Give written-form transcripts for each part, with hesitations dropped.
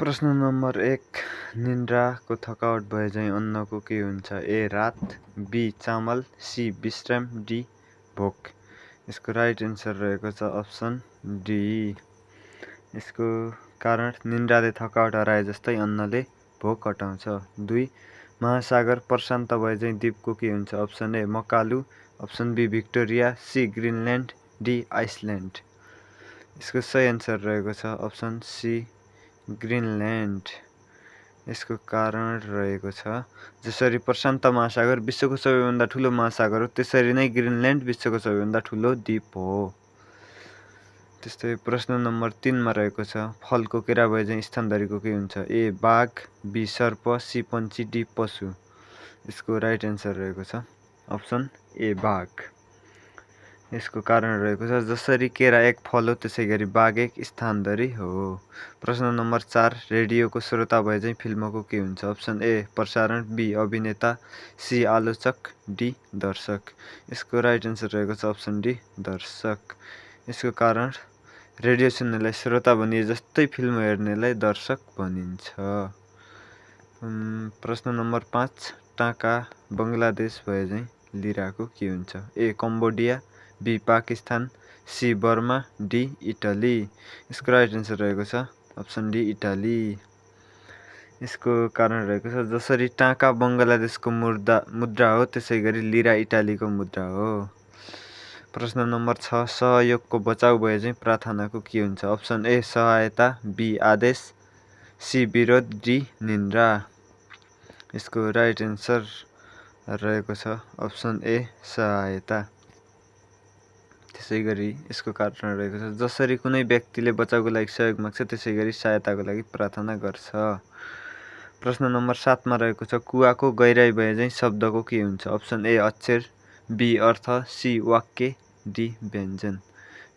प्रश्न नम्बर 1 निन्द्राको थकावट भए चाहिँ अन्नको के हुन्छ? ए रात, बी चामल, सी विश्राम, डी भोक। यसको राइट एन्सर रहेको छ अप्सन डी। यसको कारण निन्द्राले थकावट हराए जस्तै अन्नले भोक हटाउँछ। 2 महासागर प्रशान्त भए चाहिँ द्वीपको के हुन्छ? Option A Makalu, option B Victoria, C Greenland, D Iceland. यसको सही एन्सर रहेको छ अप्सन सी ग्रिनल्यान्ड। यसको कारण रहेको छ जसरी प्रशान्त महासागर विश्वको सबैभन्दा ठुलो महासागर हो त्यसरी नै ग्रिनल्यान्ड विश्वको सबैभन्दा ठुलो द्वीप हो। त्यस्तै प्रश्न नम्बर 3 मा रहेको छ फलको केरा भए चाहिँ स्थानधरीको के हुन्छ? ए बाघ, बी सर्प, सी पन्छी, डी पशु। यसको राइट एन्सर रहेको छ अप्सन ए बाघ। यसको कारण रहेको छ जसरी केरा एक फल हो त्यसै गरी बाघ एक स्थानधरी हो। प्रश्न नम्बर 4 रेडियोको श्रोता भए चाहिँ फिल्मको के हुन्छ? अप्सन ए प्रसारण, बी अभिनेता, सी आलोचक, डी दर्शक। यसको राइट एन्सर रहेको छ अप्सन डी दर्शक। यसको कारण रेडियो सुन्नेलाई श्रोता भनिए जस्तै फिल्म हेर्नेलाई दर्शक भनिन्छ। प्रश्न नम्बर 5 टाका बङ्गलादेश भए चाहिँ लिराको के हुन्छ? A Cambodia, B Pakistan, C Burma, D Italy. यसको राइट एन्सर रहेको छ अप्सन डी इटली। यसको कारण रहेको छ जसरी टाका बङ्गलादेशको मुद्रा हो त्यसै गरी लिरा इटालीको मुद्रा हो। प्रश्न नम्बर 6 सहयोगको बचाउ भए चाहिँ प्रार्थनाको के हुन्छ? अप्सन ए सहायता, बी आदेश, सी विरोध, डी निन्द्रा। यसको राइट एन्सर रहेको छ अप्सन ए सहायता। त्यसै गरी यसको कारण रहेको छ जसरी कुनै व्यक्तिले बचाउको लागि सहयोग माग्छ त्यसै गरी सहायताको लागि प्रार्थना गर्छ। प्रश्न नम्बर 7 मा रहेको छ कुवाको गहिराई भए चाहिँ शब्दको के हुन्छ? अप्सन ए अक्षर, बी अर्थ, सी वाक्य, डी व्यञ्जन।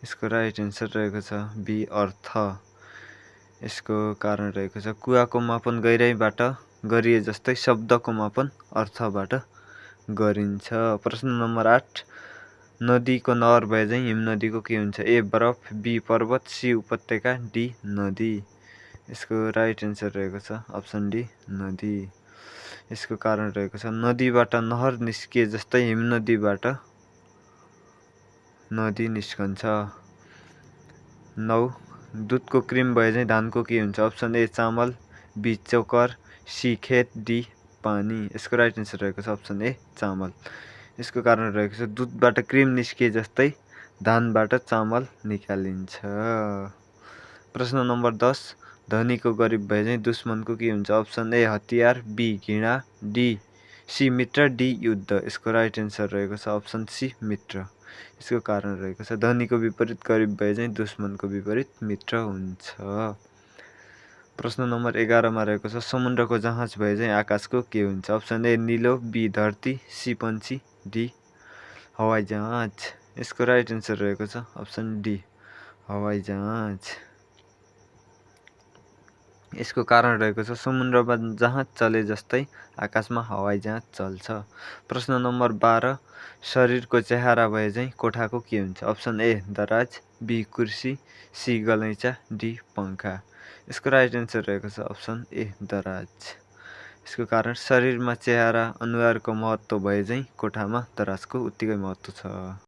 यसको राइट एन्सर रहेको छ बी अर्थ। यसको कारण रहेको छ कुवाको मापन गहिराईबाट गरिए जस्तै शब्दको मापन अर्थबाट गरिन्छ। प्रश्न नम्बर 8 नदीको नहर भए चाहिँ हिमनदीको के हुन्छ? ए बरफ, बी पर्वत, सी उपत्यका, डी नदी। यसको राइट एन्सर रहेको छ अप्सन डी नदी। यसको कारण रहेको छ नदीबाट नहर निस्किए जस्तै हिमनदीबाट नदी निस्कन्छ। 9 दुधको क्रिम भए चाहिँ धानको के हुन्छ? अप्सन ए चामल, बी चोकर, सी खेत, डी पानी। यसको राइट एन्सर रहेको छ अप्सन ए चामल। यसको कारण रहेको छ दुधबाट क्रिम निस्किए जस्तै धानबाट चामल निकालिन्छ। प्रश्न नम्बर 10 धनीको गरिब भए चाहिँ दुश्मनको के हुन्छ? अप्सन ए हतियार, बी घृणा, डी सी मित्र, डी युद्ध। यसको राइट एन्सर रहेको छ अप्सन सी मित्र। यसको कारण रहेको छ धनीको विपरीत गरिब भए चाहिँ दुश्मनको विपरीत मित्र हुन्छ। प्रश्न नम्बर 11 मा रहेको छ समुद्रको जहाज भए चाहिँ आकाशको के हुन्छ? अप्सन ए निलो, बी धरती, सी पन्छी, डी हवाई जहाज। यसको राइट एन्सर रहेको छ अप्सन डी हवाई जहाज। यसको कारण रहेको छ समुद्रमा जहाज चले जस्तै आकाशमा हवाई जहाज चल्छ। प्रश्न नम्बर 12 शरीरको चेहरा भए चाहिँ कोठाको के हुन्छ? अप्सन ए दराज, बी कुर्सी, सी गलैँचा, डी पङ्खा। यसको राइट एन्सर रहेको छ अप्सन ए दराज। यसको कारण शरीरमा चेहरा अनुहारको महत्त्व भए चाहिँ कोठामा दराजको उत्तिकै महत्त्व छ।